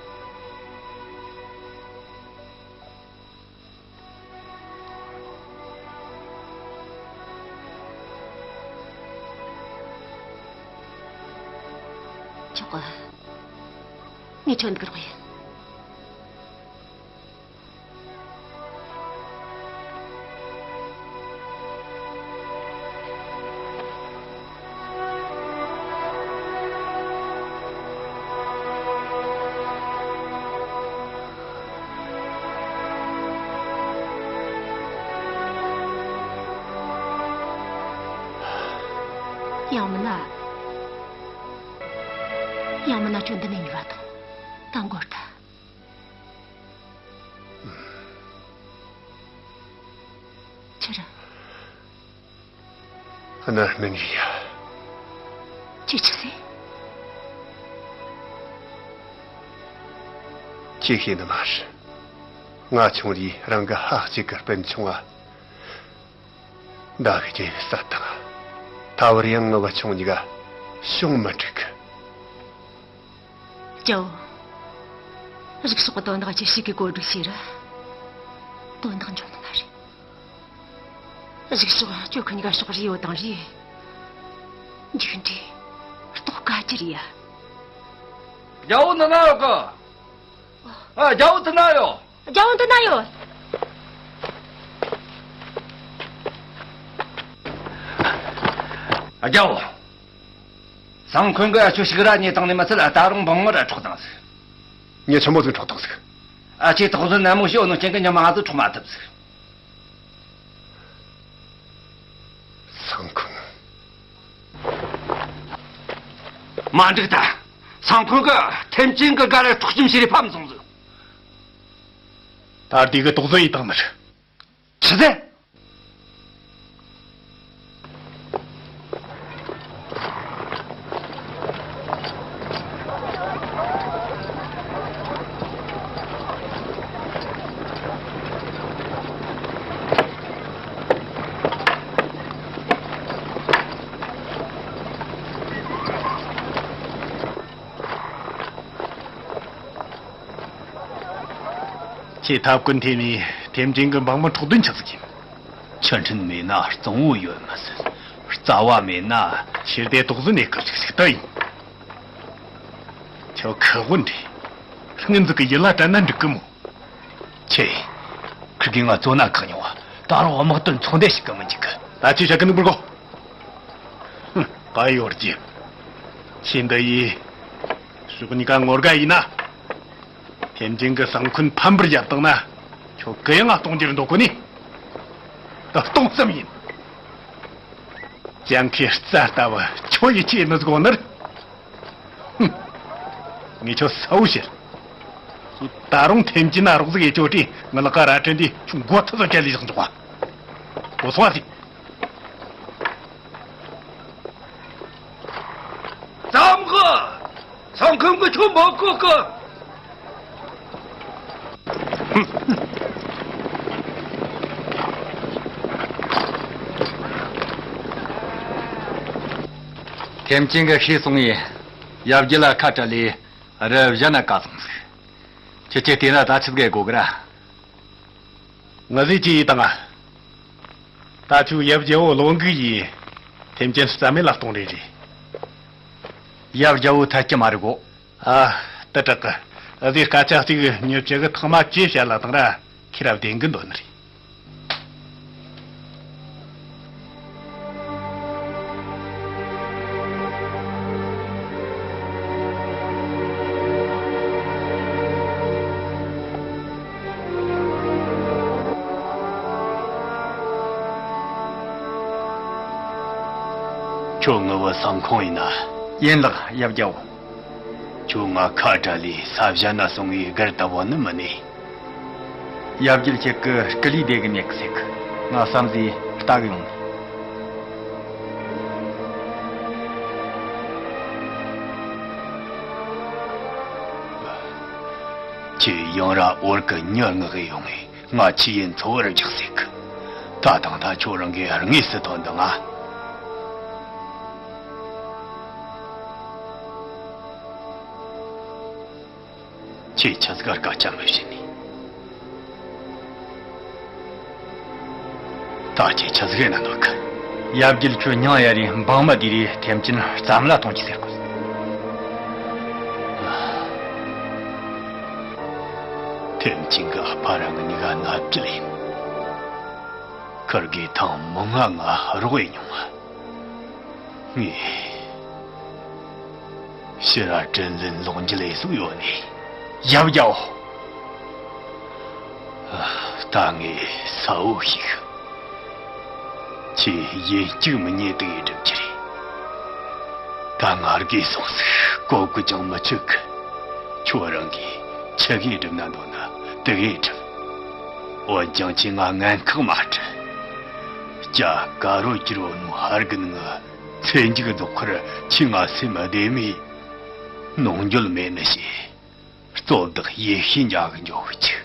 ཆོག་གི། ངས་ཁྱོད་འདུག་རོགས་ཡིན། ཡང་མིན་ན། ཡང་མིན་ན་ཁྱོད་འདི་ནས་ཉོས་པ་དང་། ད་འགོར་ཐལ། ཆི་རེད། གནའ་སྨན་རེད་ཡ། ཁྱོས་ཆི་ཟེར། ཁྱོས་ཤེས་ནི་མ་རེད། ང་ཆུང་དུས་རང་གི་ཕ་གཅིག་གི་སྤུན་ཆུང་བ། མདའ་གིས་བརྒྱན་ནས་བསད་བཏང་། ད་བར་ཡང་ངི་བུ་ཆུང་གཉིས་ཀ་བྱུང་མི་འགྲིག་གི། ཅའོ། རིག་སོགས་ཀྱི་དོན་དག་ཅི་ཞིག་གིས་གོ་སྒྲིག་བྱས་ར། དོན་དག་འབྱུང་ནི་མ་རེད། རིག་སོགས་ཁྱོད་ཁོ་གཉིས་ཀ་ཕྱོགས་རིས་ཡོད་དང་རེད། འཇིགས་འདྲེ། རྟོགས་དཀའ་གྱུར་ཡ། རྒྱལ་བོ་འདི་ན་ཡོད་གི། ཨ། རྒྱལ་བོ་འདི་ན་ཡོད། རྒྱལ་བོ་འདི་ན་ཡོད། རྒྱལ་བོ། སང་ཁོང་གིས་ཁྱོད་ཕྱུགས་ར་རྙེད་བཏང་ནི་མི་ཚད། ད་རུང་འབངས་མི་ར་འཕྲོག་བཏང་ཟིག། མྱི་ཆེན་མོ་ཟིག་འཕྲོག་བཏང་ཟིག། ཨ། ཁྱོས་དོགས་ཟོན་ནན་མོ་བྱོས་ནོ་རྐྱེན་གིས་ཉི་མ་ཟིག་འཕྲོག་མ་ཐུབ་ཟིག། སང་ཁོང་། མ་འགྲིག་ད། སང་ཁོང་གིས་ཐེམ་ཅིན་གི་སྒར་ར་འཕྲོག་བཅོམ་བྱས་རེ་ཕམ་སོང་ཟིག། ད་དེ་གིས་དོགས་ཟོན་ཡེད་བཏང་ནི་རེད། ཆི་ཟེར། ཁྱོས་ཐབས་བཀོད་འཐེན་ནས་ཐེམ་ཅིན་གི་འབངས་མི་འཕྲོག་དོན་ཆི་ཟིག་ཡིན། ཆུ་ཕྲན་མེད་ན་གཙང་བོ་ཡོད་མི་སྲིད། རྩ་བ་མེད་ན་ཁྱེར་དེ་དོགས་ཟོན་ནས་སྐུ་ཞིག་ཞིག་ཏུ་ཡིན། ཁྱོད་ཁག་དབང་འདྲེ། སྔོན་ཟིག་གི་ཡིད་ལ་དྲན་ན་འགྲིག་གི་མོ། ཆེ། ཁིར་གིས་ང་བཙོན་ན་བཀག་མྱོང་བ། ད་རུང་དམག་དོན་ཚོགས་འདུ་ཞིག་གི་མི་འཇིག་གི། ད་ཅི་བྱ་གི་འདུག་པར་གོ། ཧུམ། བཀའ་ཡོད་རྒྱུ། ཁྱེད་འདི་ཡིས་ཕྱོགས་གཉིས་ཀ་ངོ་དགའ་ཡིན་ན། ཐེམ་ཅིན་གྱི་སང་ཁུན་ཕམ་པར་བརྒྱབ་བཏང་ན། ཁྱོད་གུ་ཡངས་ང་གཏོང་རྒྱུར་འདོད་གོ་ནི། ད་གཏོང་བསམ་ཡིན། ཅང་ཁའི་རྩ་ལྟ་བུ་ཁྱོད་ཡིད་ཆེས་ནི་ཟིག་ནར། ཧུམ། ངས་ཁྱོད་གསལ་བོ་བཤད། ད་རུང་ཐེམ་ཅིན་ན་རོགས་ཟིག་ཡེ་ཅོ་དྲིས་ང་ལག་ག་ར་ཁྲིད་དེ་ཁྱོད་མགོ་ཐུ་ཚོ་བཅད་ལས་བཞག་འཇོག་པ། གོ་སོང་བ་ཟིག། ཙམ་གི། སང་ཁུན་གི་ཁྱོད་མ་གོ་གི། ཐེམ་ཅིན་གི་ཤེས་སོང་ཡིན། ཡབ་རྒྱལ་ལ་ཁ་བྲལ་ལས་རི་བཞི་ན་ག་སོང་ཟིག། ཁྱེད་ཀྱིས་བལྟས་ན་ད་ཆི་ཟིག་གོ་གི་ར། ང་ཟིག་ཅི་ཡིས་དང་ང་། ད་ཆུ་ཡབ་རྒྱལ་བོ་བློ་འགུག་ཡིས་ཐེམ་ཅིན་རྩ་མེད་ལ་གཏོང་རེ་རེད། ཡབ་རྒྱལ་བོ་ཐད་ཀྱི་མ་རེད་གོ། ཨ། དུ་དྲག་གི། ཨ་ཟིག་སྐད་ཆ་གཅིག་ཉི་བཅུ་གི་ཐག་མ་ཅི་བཤད་ལ་དང་ར་ཁྱེད་ར་བདེན་གི་འདོད་ནི་རེད། ཁྱོད་ངའི་བུ་སང་ཁོང་ཡིན་ན། ཡིན་ལགས་ཡབ་རྒྱལ་བོ། ཁྱོད་ང་ཁ་བྲལ་ལས་ས་བཞི་ན་སོང་ངས་སྒར་ལྟ་བུ་ནི་མིན་ནས། ཡབ་རྒྱལ་ཁྱེད་ཀྱི་སྐུ་ལུས་བདེ་གི་མེད་གི་ཟེར་གི། ང་བསམ་གཟས་ལྟ་གི་ཡོང་ནས། ཁྱེད་ཡང་ར་འོར་གི་མྱི་མངགས་གི་ཡོང་ངས། ང་ཆི་ཡིན་འཚོ་བར་རྒྱག་ཟེར་གི། ད་དང་ད་ཁྱོད་རང་གིས་དངོས་སུ་ཐོན་དང་ང་། ཁྱེད་ཆི་ཟིག་ག་སྐད་ཆ་མི་བཤད་ནི། ད་ཁྱེད་ཆི་ཟིག་ཡིན་ན་འདོད་གི། ཡབ་རྒྱལ་ཁྱོད་མྱིང་ཡ་རེ་འབངས་མི་དེ་རེ་ཐེམ་ཅིན་རྩ་མེད་ལ་གཏོང་རྒྱུ་ཟེར་གོ། ཐེམ་ཅིན་གི་ཕ་ར་ངི་གཉིས་ཀ་མནའ་བསྐྱལ་ཡིན། ཁིར་གིས་ཐེངས་མང་ང་ང་རོགས་ཡེ་མྱོང་ང་། ངས་ཕྱིར་ར་དྲིན་ལན་ལོག་འཇལ་ཡེ་སུ་ཡོད་ནི། ཡབ་རྒྱལ་བོ། ད་ངས་གསལ་བོ་ཞིག། ཁྱེད་ཡིན་གཅིག་མིན་གཉིས་དེ་ཡི་སྒྲུབ་རྒྱུ་རེད། ད་ང་རྒས་སོང་ཟིག། གོ་གི་ཅང་མི་ཆོད་གི། ཁྱོད་རང་གིས་ཆི་གི་སྒྲུབ་ན་འདོད་ན་དེ་གི་སྒྲུབ། འོན་ཀྱང་ཁྱེད་ང་ངན་ཁག་མ་སྤྲད། སྐྱ་ཀ་རོ་གྱུར་བོ་ནུ་ཧར་གི་ནང་ཚེ་མཇུག་རྫོགས་ཁར་ཁྱེད་ང་སེམས་བདེ་མེད། ནོངས་འགྱོད་མེད་ནི་ཞེས། གཙོ་བདག་ཡེ་ཤེས་འཇའ་གི་འཇོག་གི་ཆུ།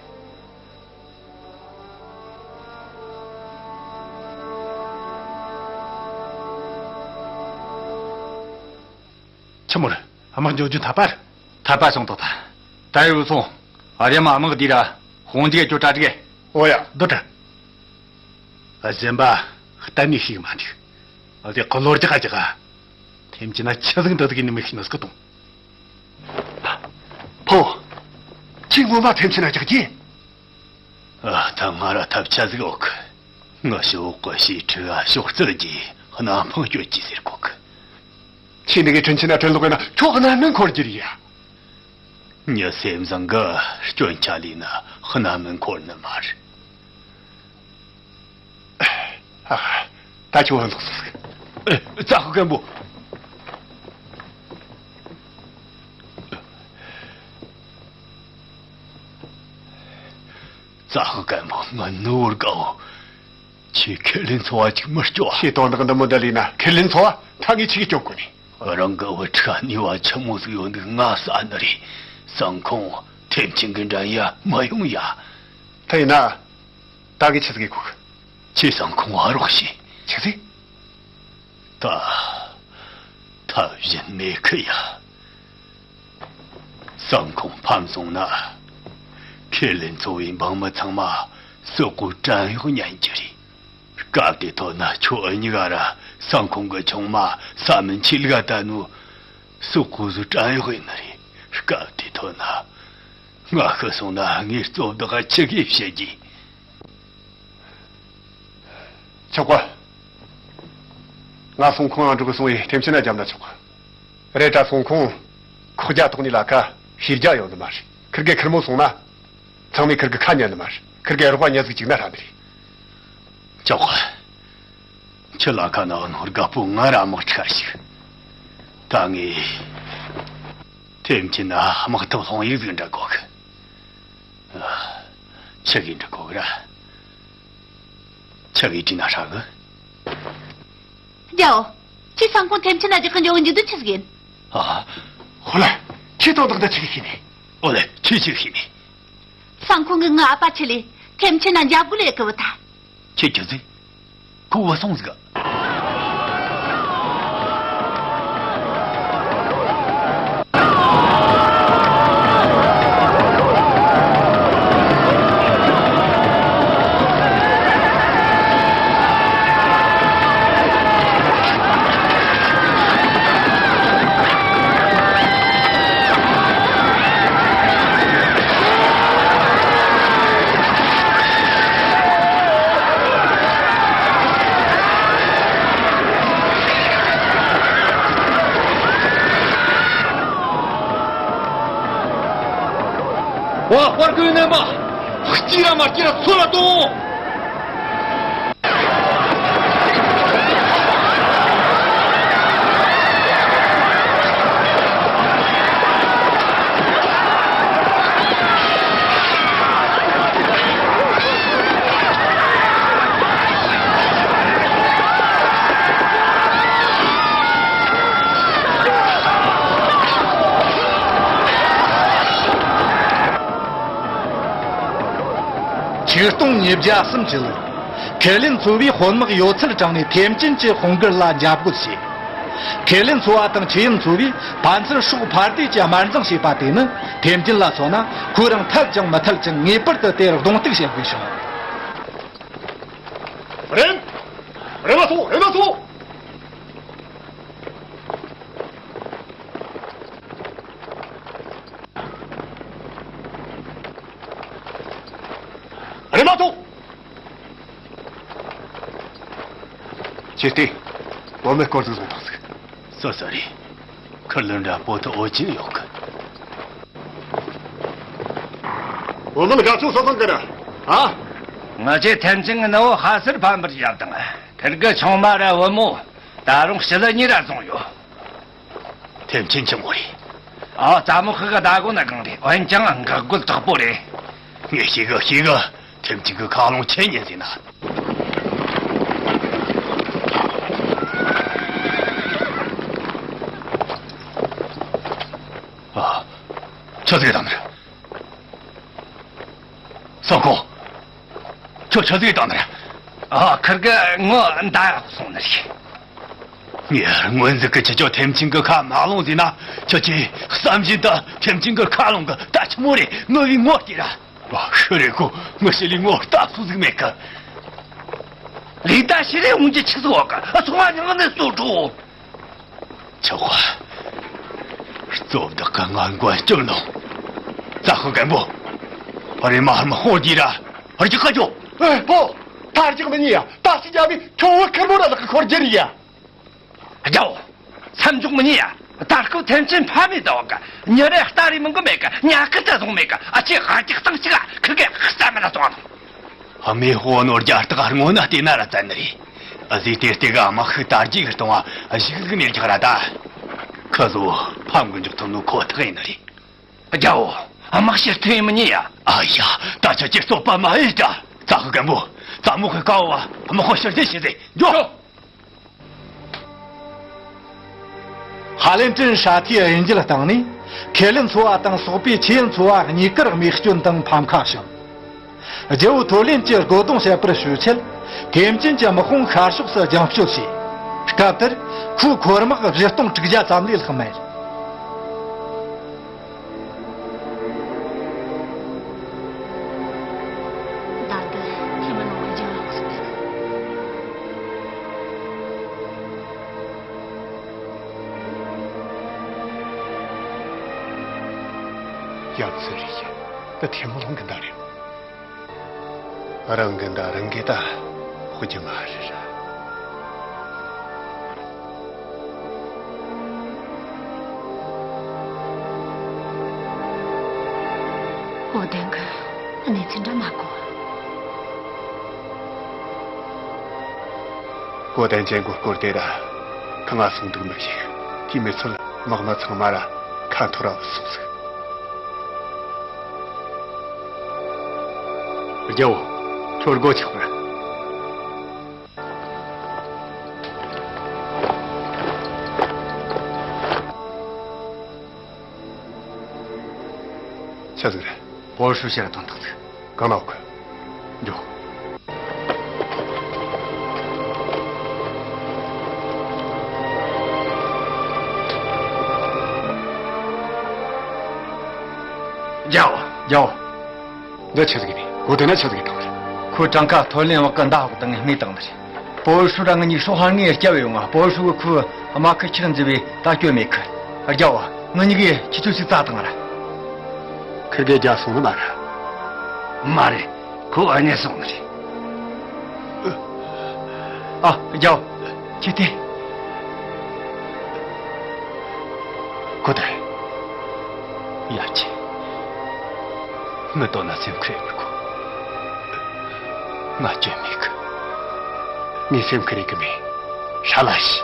ཆི་མོ་རེད། དམག་འཇོག་རྒྱུ་འཐད་པ་རེད། འཐད་པ་སོང་ཐོག་ད། ད་ཡོད་སོང་། ཨ་རེ་མ་དམག་འདི་ར་ཧོང་ཅིག་ཅོ་ཏྲ་ཏྲིག་གེ། ཨོ་ཡ་འདུ་དྲ། གཞན་པ་གཏན་ནས་ཤེས་མ་འདུག། ཨ་དེ་ག་ལོར་ཅི་ག་ཅི་ག། ཐེམ་ཅིན་ན་ཆི་ཟིག་འདི་ཟིག་ནི་མི་ཤེས་ནི་སྐུ་གཏོང་། ཕོ། ཁྱེད་ངོ་མ་ཐེམ་ཆེན་ན་རྒྱག་རྒྱུ། ཨ་ད་ང་ར་ཐབས་ཆ་ཟིག་ཡོད་གི། ངི་ཞི་བོ་གི་ཞེ་ཁྲི་ག་ཤོག་རྩལ་གྱིས་གནམ་འཕང་གཅོད་ཀྱིས་ཟེར་གོ་གི། ཁྱེད་འདི་གའི་དྲིན་ཆེན་ན་དྲིན་ལོག་ཡིན་ན་ཁྱོད་གནམ་མི་འཁོར་རྒྱུ་རེད་ཡ། མྱི་སེམས་བཟང་གི་སྐྱོན་ཆ་ལས་ན་གནམ་མི་འཁོར་ནི་མ་རེད། ཨ། ད་ཁྱོད་ལ་ལོག་སོང་ཟིག། ཨེ། ཙ་ཧུ་རྒན་པོ། ཙ་ཧུ་རྒན་པོ། ང་ནོར་དགའོ། ཁྱེད་ཁས་ལེན་འཚོ་བ་ཅིག་མི་སྐྱོ་བ། ཁྱེད་དོན་དག་འདི་མོ་འདི་ལས་ན་ཁས་ལེན་འཚོ་བ་ད་ངས་ཆི་གི་སྐྱོབ་དགོས་ནི། རང་གི་བུ་ཕྲུག་ནུས་པ་ཆི་མོ་ཟིག་ཡོད་འདུག་ང་བསམ་ནི་རེད། སང་ཁོང་ཐེམ་ཆེན་གི་འགྲན་ཡ་མི་ཡོང་ཡ། དེ་ཡིན་ན། ད་གི་ཆི་ཟིག་གི་གོ་གི། ཁྱེད་སང་ཁོང་ཨ་རོགས་བྱེད། ཆི་ཟིག། ད། ཐབས་གཞན་མེད་གི་ཡ། སང་ཁོང་ཕམ་སོང་ན། ཁས་ལེན་འཚོ་བའི་འབངས་མི་ཚང་མ་སོག་པོའི་བྲན་གཡོག་ཉན་རྒྱུ་རེད། སྐབས་དེ་ཐོག་ན་ཁྱོད་གཉིས་ཀ་ར་ སང་ཁོང་གི་ཆུང་མ་ས་མིན་ཆེ་ལ་ག་ད་ནུ་སུ་ཁོ་སུ་བྲན་གཡོག་ཡིན་ནི་རེད། སྐབས་དེ་ཐོན་ན་ང་ཤི་སོང་ན་ངའི་གཙོ་བདག་ག་ཆི་གིས་བཤད་ཀྱི། ཆོག་གི། ང་སོང་ཁོང་ཡང་འགྲོ་གི་སོང་བས་ཐེམ་ཆེན་ན་རྒྱབ་ན་ཆོག་གི། རེད་ད་སོང་ཁོང་ཁོག་རྒྱ་ཐོག་ནས་ལ་ཁ་ཤེས་རྒྱ་ཡོད་ནི་མ་རེད། ཁིར་གེ་ཁིར་མོ་སོང་ན། ཚང་མས་ཁིར་གི་ཁ་ཉན་ནི་མ་རེད། ཁིར་གེ་རོགས་པ་ཉན་ཟིག་ཅིག་ན་ཧྲ་འདི་རེད། ཆོག་གི། ཁྱི་ལ་ཁ་ན་ནོར་དགའ་པོ་ང་ར་དམག་ཁྲི་ཁ་ཞིག་ད་ངས་ཐེམ་ཆེན་ན་དམག་འཐབ་ལྷོང་ཡིག་ཟིག་འདྲ་གོ་གི། ཆི་གི་འདྲ་གོ་གི་ར། ཆི་གི་དྲིས་ན་ཧྲ་གི། རྒྱའོ། ཁྱེད་སང་ཁོང་ཐེམ་ཆེན་ན་རྒྱག་གི་འཇོག་གི་འཇུག་དུས་ཆི་ཟིག་ཡིན། ཨ། ཧོ་ལ། ཁྱེད་དང་བདག་ད་ཆི་གི་ཤེས་ནས། ཨོ་ལེ་ཁྱེད་ཆི་གི་ཤེས་ནས། སང་ཁོང་གི་ངའི་ཨ་ཕ་ཆི་ལས་ཐེམ་ཆེན་ན་འཇབ་རྒོལ་ལས་གི་བུ་ད། ཁྱེད་ཁྱི་ཟིག་ཁོ་བ་སོང་ཟིག་ཝ་དཔའ་རྒོད་རྣམ་པ། སྐྱིད་ར་མ་སྐྱིད་ར་ཚོ་ལ་གཏོང་། ཆིག་སྟོང་ཉིས་བརྒྱ་གསུམ་གྱི་ལོར། ཁེ་ལེན་ཚོ་བའི་དཔོན་དམག་ཡོད་ཚད་དྲངས་ནས་ཐེམ་ཅིན་གྱི་དཔུང་སྒར་ལ་འཇབ་རྒོལ་བྱས། ཁེ་ལེན་ཚོ་བ་དང་ཆི་ཡིན་ཚོ་བས་ཕན་ཚུན་སྲོག་ཕར་བསྡུས་ཀྱིས་དམར་འཛིང་བྱས་པ་དེ་ནི་ཐེམ་ཅིན་ལ་མཚོན་ན་ཁོ་རང་ཐལ་ཀྱང་མི་ཐལ་ཅིང་ངེས་པར་དུ་དེར་གདོང་གཏུག་བྱེད་དགོས་བྱུང་། རེམ། རེམ་མ་སོང་། རེམ་མ་སོང་། རེམ་མ་སོང་། ཁྱེད་ལྟོས། བུ་མོའི་སྐོར་ཟིག་བཟུང་བཏང་ཟིག་སོ་སོ་རེད། ཁུར་ལུ་འདྲ་པོ་ཏི་འོ་ཅི་ཡོད་གི། བུ་མོ་ལ་དགའ་ཚོད་སོ་སོང་གི་ར། ཨ། ང་ཚོས་ཐེམ་ཆེན་གྱི་ནུ་བོ་ཧ་སེར་ཕམ་པར་བརྒྱབ་དང་། ཁིར་གི་ཆུང་མ་ར་བུ་མོ། ད་རུང་ཞི་ལི་གཉིས་ར་བཟུང་ཡོད། ཐེམ་ཆེན་ཆི་མོ་རེད། ཨ། རྩ་མོ་ཁི་གི་ཟླ་གོ་ན་གང་རེད། འོན་ཀྱང་འགག་རྒོལ་དྲག་པོ་རེད། ངས་ཤེས་གི་ཤེས་གི། ཐེམ་ཆེན་གི་ཁ་ལོང་ཆེ་ཉན་ཟིན་ན། ཨ། ཆི་ཟིག་དང་ནི། སང་ཁོང་། ཁྱོད་ཆི་ཟིག་དང་ནི། ཨ། ཁིར་གི་ངོ་འདའ་སོང་ནི་རེད། ངས་སྔོན་ཟིག་གི་ཁྱེད་ཆོ་ཐེམ་ཆེན་གི་ཁ་མ་ལོང་ཟིན་ན། ཁྱོད་ཀྱིས་བསམ་བཞིན་དུ་ཐེམ་ཆེན་གི་ཁ་ལོང་གི་ད་ཆི་མོ་རེད། ནོ་བའི་ངོ་སྐྱེ་ར། ཨ། ཤི་རེ་ཁོ་ངི་ཤི་ལི་ངོ་ལྟ་སུ་ཟིག་མེད་གི། ལི་ད་ཤི་རེ་འོང་གི་ཆི་ཟིག་བ་གི། ཨ། ཚོང་བ་ཉང་ནས་སོ་འགྲོ། ཆོག་གི། གཙོ་བདག་གི་ང་མགོན་སྐྱོབ་ནོ། ཙ་ཧུ་རྒན་པོ། རེ་མ་ཧར་མ་ཧོང་རྒྱུ་ར། ཧར་གྱི་ཁ་ཅོ། ཨེ་པོ། ད་ཧར་གྱི་མི་ཉི་ཡ། ད་ཤི་རྒྱ་བའི་ཁྱོ་བོ་ཁེར་མོ་ར་ལག་གི་འཁོར་རྒྱུ་རེད་ཡ། རྒྱའོ། མཚམས་འཇོག་མི་ཉན་ཡ། ད་སྐབས་ཐེམ་ཆེན་ཕ་མེས་ད་བ་ག་ཉི་རེ་སྟ་རེ་མང་གི་མེད་ག་ཉ་ཁི་ད་བཟུང་མེད་ག་ཨ་ཅེ་ཧ་ཅིག་སྟངས་ཅིག་ཨ་ཁི་གེ་ས་མ་ལ་སོང་ཨ། ཨ་མའི་ཧོ་ནོར་རྒྱ་སྟག་སྔོ་ན་བལྟས་ན་ར་བཙན་ནི་རེད། ཨ་ཟི་ཏེ་སྟེ་ག་དམག་ཤུགས་དར་རྒྱས་གི་གཏོང་བ་གཞུག་གཟིགས་ནས་རྒྱག་ར་ད། ཁི་ཟོ་ཕམ་གི་འཇོག་ཐུབ་ནོ་ཁོ་ཐག་ཡིན་ནི་རེད། རྒྱའོ། དམག་ཕྱིར་ཐོན་ཡིན་མི་ཉན་ཡ། ཨ་ཡ། ད་ཆ་ཅི་སོ་པ་མ་ཡིན་ད། ཙ་ཧུ་རྒན་པོ། ཙ་མོ་ཁི་ཀའོ་བ་དམག་ཁོ་ཕྱིར་འཐེན་བྱེད་ཟེ་འཇོག་ཧ་ལན་ཀྲིན་ཧྲ་ཐིའི་དབྱིན་ཇིར་བཏང་ནས། ཁེ་ལེན་ཚོ་བ་དང་སོག་པོའི་ཆི་ཡན་ཚོ་བ་གཉིས་ཀར་རྨས་སྐྱོན་དང་ཕམ་ཁ་བྱུང་། རྒྱལ་བོ་ཐོ་ལིན་གྱིས་སྒོ་རྡུང་བྱེད་པར་ཞུ་ཆེད། ཐེམ་ཅིན་གྱི་དམག་དཔུང་ཤར་ཕྱོགས་སུ་རྒྱང་སྐྱོད་བྱས། སྐབས་དེར་ཁོའི་འཁོར་དམག་བཞི་སྟོང་དྲུག་བརྒྱ་ཙམ་ལས་ལྷག་མེད། ད་ལྟ་ཁྱིམ་ནང་ལ་འགྱིང་ལ་ཁུག་ཐལ། ཡང་ཚོད་རེད་ཤག་ད་ཐེ་མུ་ལུང་གི་མདའ་རེད། རང་གི་མདའ་རང་གིས་ད་ཕོག་རྒྱུ་མ་རེད་ར། གོ་དན་གི་གནས་ཚུལ་འདྲ་མ་གོ། གོ་དན་ཅན་གོ་སྐོར་དེ་ར་ཁ་ང་སོང་འདུག་མི་ཤེས། དེ་མི་ཚད་དམག་མི་ཚང་མ་ར་ཁ་འཐོར་ར་བུད་སོང་ཟིག་རྒྱལ་བོ། ཁྱོད་སྒོ་ཆགས་པ། ཆི་ཟིག་རེད། པོ་ཧྲུའུ་ཕྱིར་ཐོན་ཐག་ཚིག་གང་ན་འོག་གི། འགྲོ། རྒྱལ་བོ། རྒྱལ་བོ། འདི་ཆི་ཟིག་ཡིན། གོ་དེ་ན་ཆི་ཟིག་ཡིན་དང་། ཁོས་གྲངས་ཀ་ཐོ་ལེན་བ་ཀི་མདའ་འོག་ཏུ་ངས་རྨས་བཏང་ནི་རེད། པོ་ཧྲུའུ་ར་ང་གཉིས་སྲོག་ཧར་ངས་བསྐྱབས་ཡོང་ང་། པོ་ཧྲུའུ་གི་ཁོའི་དམག་ཁུལ་ཁྱེར་འཛིན་པའི་ད་སྐྱོན་མེད་གི། རྒྱལ་བོ། ང་གཉིས་ཀས་ཁྱེད་ཚོའི་ཞིག་རྩ་བཏང་ར། ཁིར་གེ་རྒྱལ་སོང་ནི་མ་རེད། མ་རེད། ཁོ་ཨ་ནེ་སོང་ནི་རེད། ཨ། རྒྱལ་བོ། ཁྱེད་དེ། ཁོ་དེ། ཡ་ཆེ། མི་དོ་ན་སེམས་ཁུར་ཡོད་མི་དགོས། ང་སྐྱོན་མེད་གི། ངས་སེམས་ཁུར་ཡེ་གི་མེད། ཧྲ་ལ་ཤི།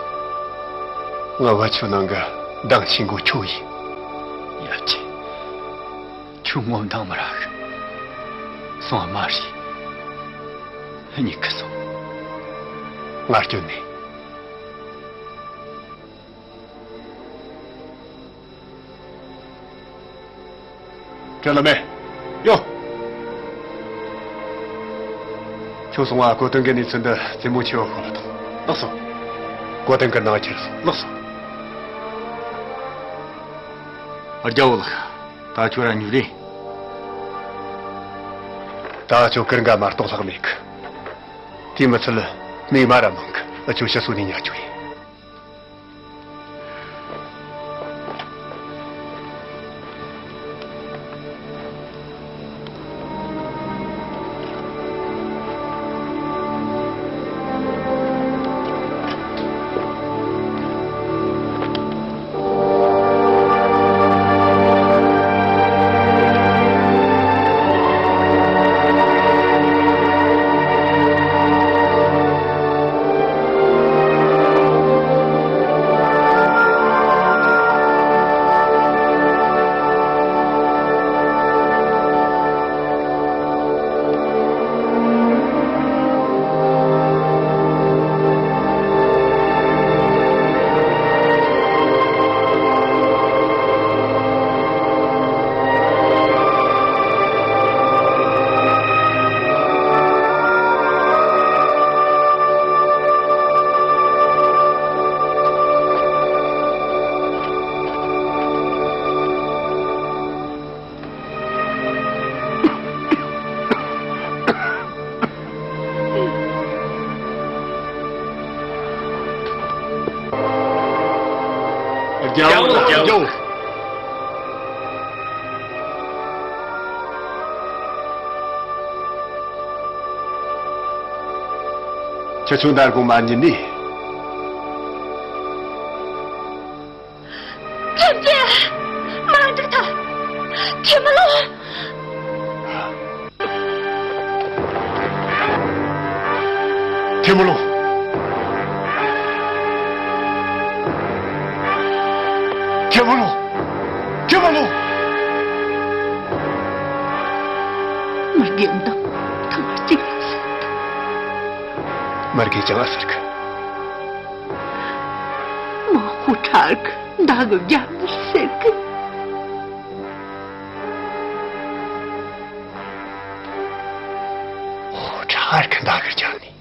ང་བ་ཆུ་ནང་གི་མདངས་ཆེན་པོ་ཁྱོད་ཡིན། ཡ་ཆེ། ཁྱོད་ངོ་མདངས་མི་རག་གི། སོང་བ་མ་རེད། མྱིག་གིས་སོང་། ང་སྐྱོན་མེད། ཁྲེན་ལ་མེ། ཡོ། ཁྱོད་སོང་བ་གོ་ཏན་གི་གནས་ཚུལ་འདི་རྩེད་མོ་ཆེ་བ་ཤོད་ལ་ཐོངས། ལགས་སོ། གོ་ཏན་གི་ནང་ཁྱེར་སོང་། ལགས་སོ། རྒྱལ་བོ་ལགས། ད་ཁྱོད་ར་ཉུག་རེད། ད་ཁྱོད་ཀིར་འགའ་མ་གཏོགས་ལྷག་མེད་གི། དེ་མི་ཚད་རྨས་མ་ར་མང་གི། ཨ་ཁྱོད་ཕྱི་སོ་ནས་ཉལ་རྒྱུ་ཡིན། རྒྱལ་བོ། རྒྱལ་བོ། ཁྱེད་ཚོ་འདར་གོང་མ་ཉིན་ནི། ཐེམ་ཅེ། མ་འགྲིག་ཐལ། ཐེ་མུ་ལོ། ཐེ་མུ་ལོ། ཐེ་མུ་ལོ། ཐེ་མུ་ལོ། མི་རྒན་དང་ཐང་གཅིག་ལ་ཟེར། མི་རྒན་ཅང་ཨ་ཟེར་གི། མ་ཧུ་ཁྲར་གི་མདའ་གི་རྒྱབ་ནས་ཟེར་གི། ཧུ་ཁྲར་གི་མདའ་གི་རྒྱབ་ནས།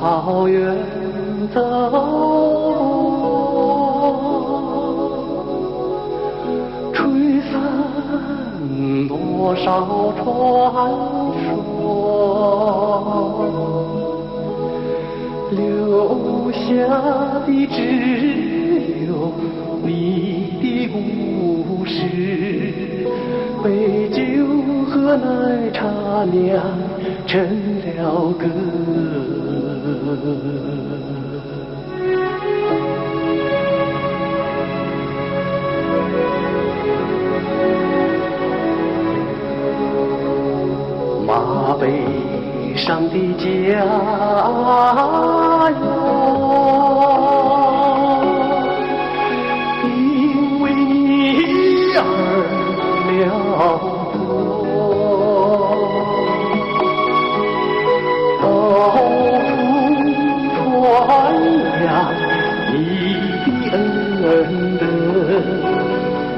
草原走，吹散多少传说，留下的只有你的故事，被酒和奶茶酿成了歌。 马背上的家园，因为你而辽阔。 到处传扬你的恩德，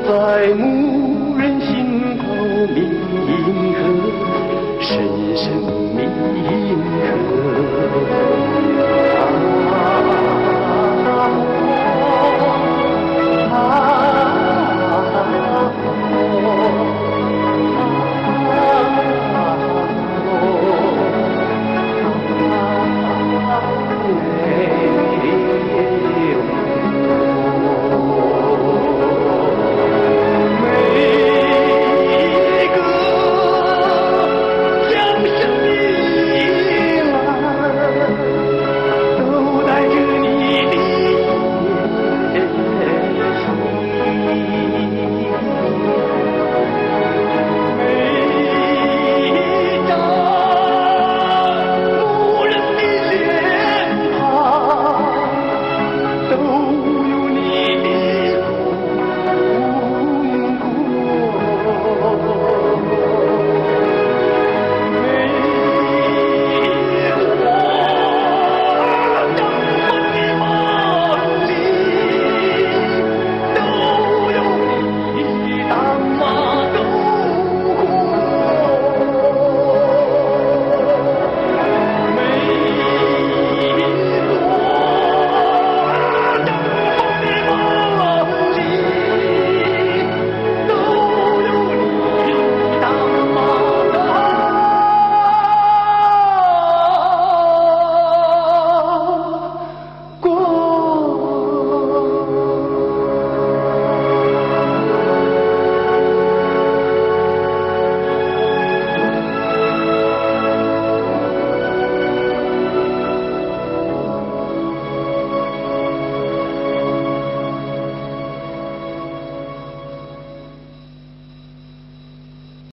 在牧人心头铭刻，深深铭刻。